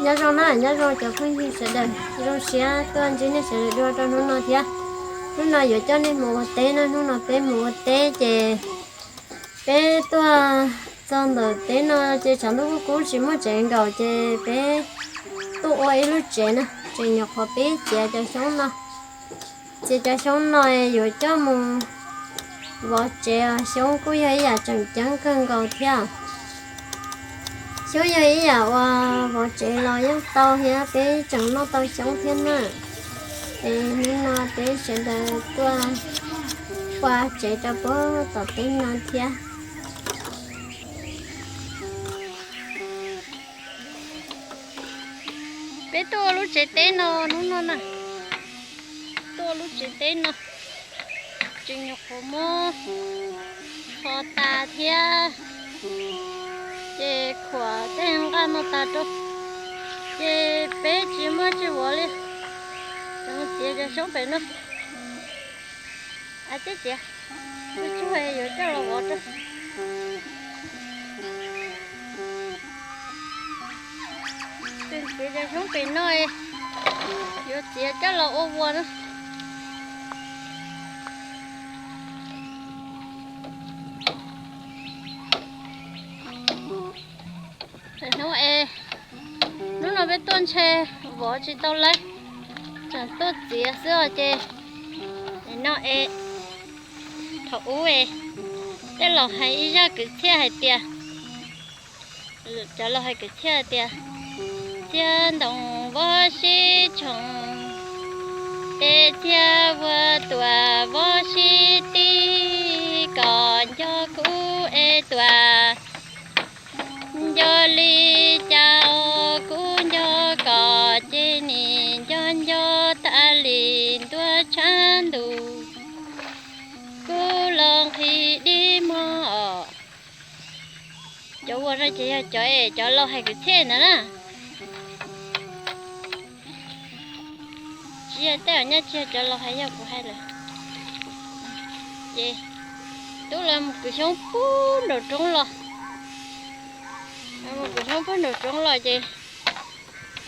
Nyob zoo na, nyob zoo cov phooj ywg sawv daws, zoo siab tuaj ntsib nej sawv daws dua rau hnub no thiab. Hnub no yuav coj nej mus ua teb na, hnub no peb mus ua teb ces peb tuaj txog ntawm teb no ces tshav ntuj kub kub tsis muaj tsev nkaum ces peb tuaj ua ib lub tsev na, tseem nyuam qhuav pib txiav cov xyoob no. Txiav cov xyoob no yuav coj mus vov tsev, xyoob kuj yog ib yam tseem ceeb kawg nkaus thiab. Xyoob yog ib yam uas vov tsev los yeej tau thiab, peb tseem noj tau xyoob thiab na. Es hnub no peb sawv daws tuaj ua tsev rau puag tom teb no thiab. Peb tuaj ua lub tsev teb no hnub no na, tuaj ua lub tsev teb no, tseem nyuam qhuav muab kho tas thiab, ces khuam tej nqaj no tas rau, ces peb tsis muaj tsis vov li, tseem txiav cov xyoob pem no. Tib txiav, tsuag tsuag yuav coj los vov rau. Tseem txiav cov xyoob pem no, yuav txiav coj los ua vuas na. Hnub es, hnub no peb tuaj ntshe vov tsis tau lawm, tseem tuaj txiav xwb os ces, no es, thaum ub es, tej laus hais ib zaj kwv txhiaj hais tias, cov laus hais kwv txhiaj hais tias, txiag ntoo vov sib tshoov, es txiag vuas tuam vov sib tib, kom nco kuv es tuam nco li cas, kuv nco kom ces nim nco nco tas li ntuj tshav ntuj, kuv los nqhis dib mog os. Cov vuas no ces yog cov es cov laus hais kwv txhiaj ntawd na. Tsis yog tej uas nyaj tsis yog cov laus hais, yog kuv hais lawm. Ces tub lawv mus kwv xyoob puag nraum roob los, mus kwv xyoob puag nraum roob los ces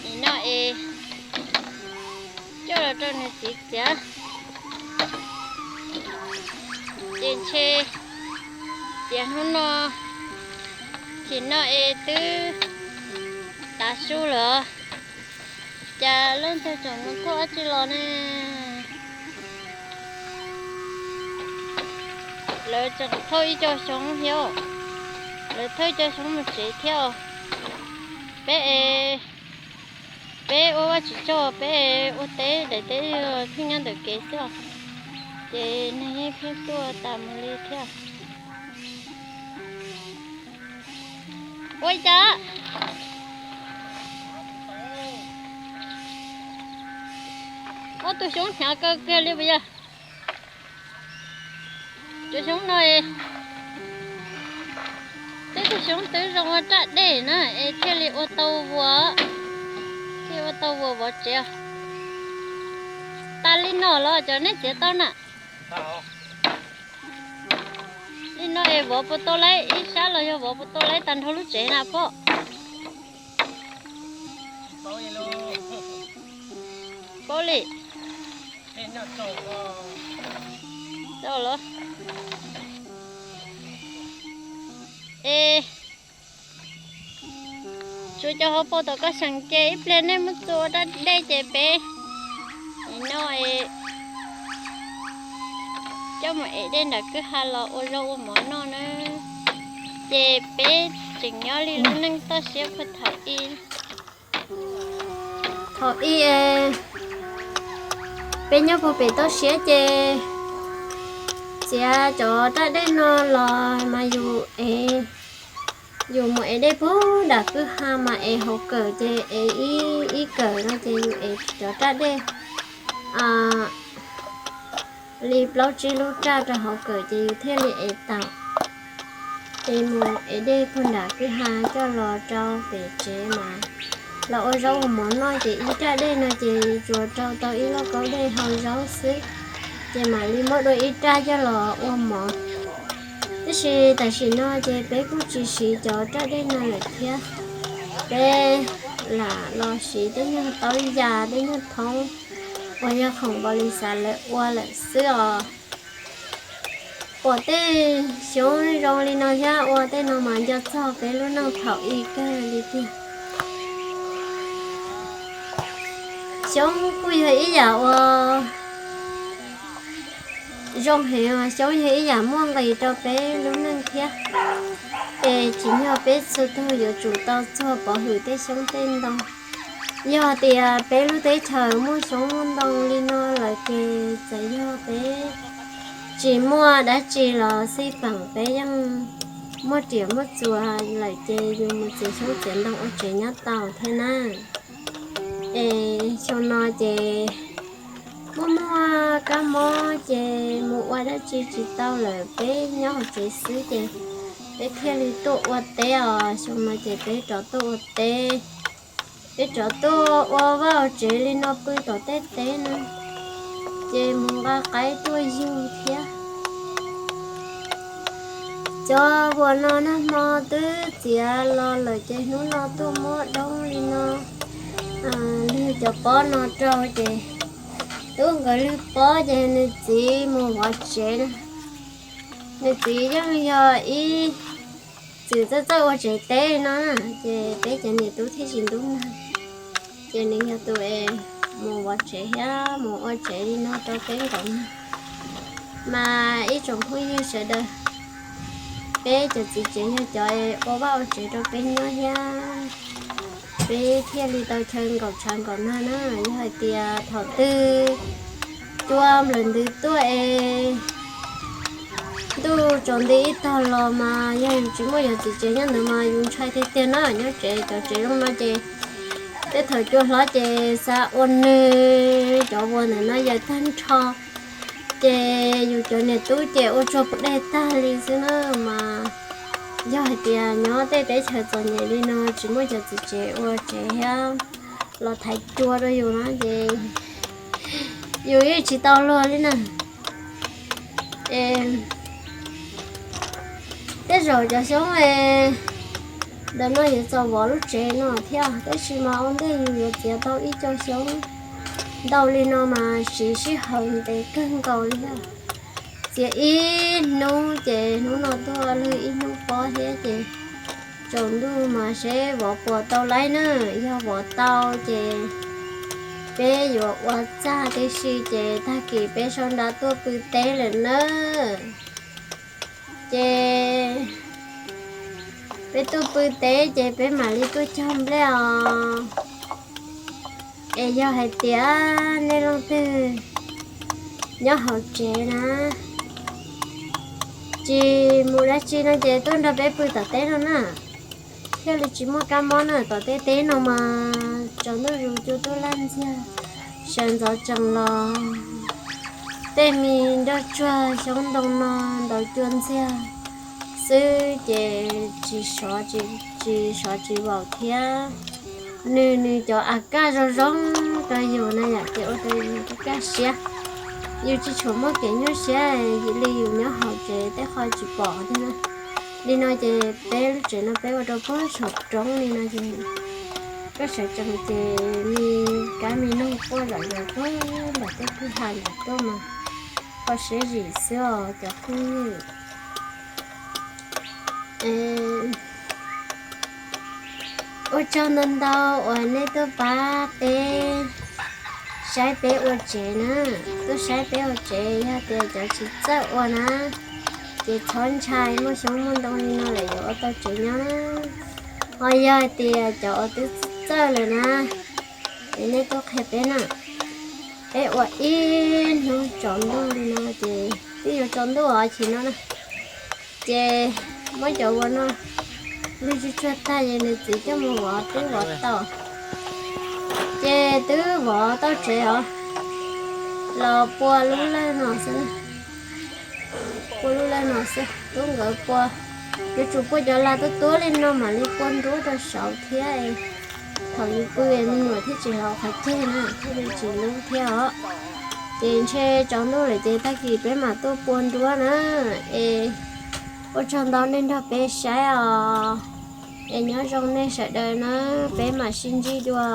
nim no es coj los rau nws txiv txiav. Ces ntshe txiav hnub no, ces no es twb tav su lawm. Cas leej twg tseem mus thauj dab tsi los ne? Lawv tseem thauj ib co xyoob thiab, lawv thauj ib co xyoob mus tsev thiab. Peb es, peb ua vaj tsis tsaug, peb ua teb daim teb pheej nyob ntawm kev xwb os. Ces neeg yeej pheej tuaj tas mus li thiab. Ua li cas? Ob tug xyoob hnyav kawg kiag li puas yog? Cov xyoob no, tej tug xyoob twb zoo ua raj dej na es thiaj li ua tau vuas, thiaj ua tau vuas vov tsev. Tas li no los cov nej txiav tau na? Li no es vov puas tau lawm, ib sab los yog vov puas tau lawm tag nrho lub tsev na pom? Paub li. Tau los. Es tsuas cov hauv paus tom koj seem ces ib pliag nej muab txua ua raj dej ces peb no coj mus ev dej nram kwj ha los ua zaub ua mov noj na. Ces peb tseem nyob li lub neej toj siab puag thaum ub. Thaum ub peb nyob puag pem toj siab ces txiav cov raj dej no los mas yus ev, yus mus ev dej puag nram kwj ha mas ev hauv kawm ces ev ib kawm no ces yus ev cov raj dej li plaub tsib lub raj rau hauv kawm ces yus thiaj li ev tau. Ces mus ev dej puag nram kwj ha coj los rau pem tsev mas los ua zaub ua mov noj ces ib raj dej no ces tsuas rau tau ib lauj kaub dej hau zaub xwb, ces mam li muab dua ib raj coj los ua mov. Tab sis tam sim no ces peb kuj tsis siv cov raj dej no lawm thiab. Peb lam los siv tej nyuag taub yas tej nyuag thoob uas yog khoom npaum li xav lawv ua lawm xwb os. Pom tej xyoob zoo li no thiab ua tej no mas nco txog peb lub neej thaum ub kawg li tiag. Xyoob kuj yog ib yam uas zoo heev, xyoob yog ib yam muaj nqis rau peb lub neej thiab. Es tsim nyog peb txhua tus yuav tsum tau txuag pov hwm tej xyoob tej ntoo. Yog tias peb lub teb chaws muaj xyoob muaj ntoo li no lawm ces txawm yog peb tsis muaj dab tsi los xij peem peb yeej muaj riam muaj txuas lawm ces yus mus txiav xyoob txiav ntoo ua tsev nyob tau thiab na. Es xyoo no ces muaj muaj kab mob ces mus ua dab tsi tsis tau lawm, peb nyob hauv tsev xwb ces peb thiaj li tuaj ua teb os. Xyoo no ces peb rov tuaj ua teb, peb rov tuaj ua vaj ua tsev li no pw tom tej teb no, ces mus nqa qaib tuaj yug thiab. Cov vuas no nag hmo twb txiav los lawm ces hnub no tuaj muab doob li no, lwg cov pob no rau ces tub nkawd lwg pob ces nws txiv mus vov tsev na. Nws txiv yeej yog ib txwm txawj txawj ua tsev teb no na, ces peb cov niam tub thiaj tsis ntub nag. Ces nws yog tus es mus vov tsev thiab mus ua tsev li no rau peb nkaum nag. Mas ib tsoom phooj ywg sawv daws, peb cov txiv tsev yog cov es ua vaj ua tsev rau peb nyob thiab, peb thiaj li tau chaw nkaum tshav nkaum nag na. Yog hais tias thaum twg cua nplawm ntws tuaj es ntuj tsaus nti ib tog los mas yog yus tsis muaj cov txiv tsev nyob ntawd mas yus ntshai tiag tiag na. Nyob tsev cov tsev zoo no ces tej thaum cua hlob ces xav ua nws cov vuas ntawm no yaws tag nrho, ces yus cov niam tub ces ua tsuag pus dej tag li xwb na. Mas yog hais tias nyob tej teb chaws txom nyem li no tsis muaj cov txiv tsev ua tsev thiab los thaiv cua rau yus na ces yus yeej tsis tau luag li na. Es tej zaum cov xyoob ntawm no yuav txaus vov lub tsev no thiab, tab sis mas ua ntej yus yuav txiav tau ib co xyoob ntau li no mas siv sij hawm ntev kawg nkaus li thiab. Txiav ib hnub ces hnub no tuaj lwg ib hnub pob thiab ces tsaus ntuj mas seb vov puas tau laib na. Yog vov tau ces peb yuav ua txaj tib si ces tag kis peb sau nra tuaj pw teb lawm na. Ces peb tuaj pw teb ces peb mam li tuaj cog nplej os. Es yog hais tias nej leej twg nyob hauv tsev na, tsis mus dab tsi no ces tuaj nrog peb pw tom teb no na, thiaj li tsis muaj kab mob na. Tom tej teb no mas tsaus ntuj zus cua tuaj laj ntxiag, sawv ntxov tsees los tej me nroj tsuag xyoob ntoo no ntaus cua ntxiag xwb ces tsis sov, tsis sov tsis vaum thiab. Nws nws cov a kaj zoo zoo rau yus na yom, ces ua rau yus kaj siab. Yus tsis tshua muaj kev nyuaj siab li yus nyob hauv tsev tej qho tsis pom thiab na. Li no ces peb lub tsev no peb ua rau puag saum roob li no ces koj sawv tsees ces me kab me noog quaj zom zaws puag nram tej kwj ha ntawm tuaj mas kho siab zim xwb os cov phooj ywg. Ua tsaug ntau ntau uas nej tuaj pab peb saib peb ua tsev na, tuaj saib peb ua tsev. Yog tias cov tsis txawj ua na, ces txhob ntshai, muaj xyoob muaj ntoo li no lawm yuav ua tau tsev nyob na. Ho yog hais tias cov uas twb txawj lawm na, ces nej tuaj qhia peb na. Peb ua ib hnub tsaus ntuj li no ces twb yuav tsaus ntuj os chim no na. Ces muab cov vuas no lwg tsuag tsuag tag ces nws txiv coj mus vov twb vov tau. Ces twb vov tau tsev os, los pua lub lawj no xwb, pua lub lawj no xwb. Tub nkawd pua, yuav tsum pua cov laj tuab tuab li no mam li pua nruab rau saud thiab. Thaum yus pw me nyuam thiaj tsis hlauv qhov ceg na thiaj li tsis lub thiab os. Ces ntshe tsaus ntuj lawm ces tag kis peb mam tuaj pua nruab na. Es ua tsaug ntau nej nrog peb saib os. Es nyob zoo nej sawv daws na, peb mam sib ntsib dua.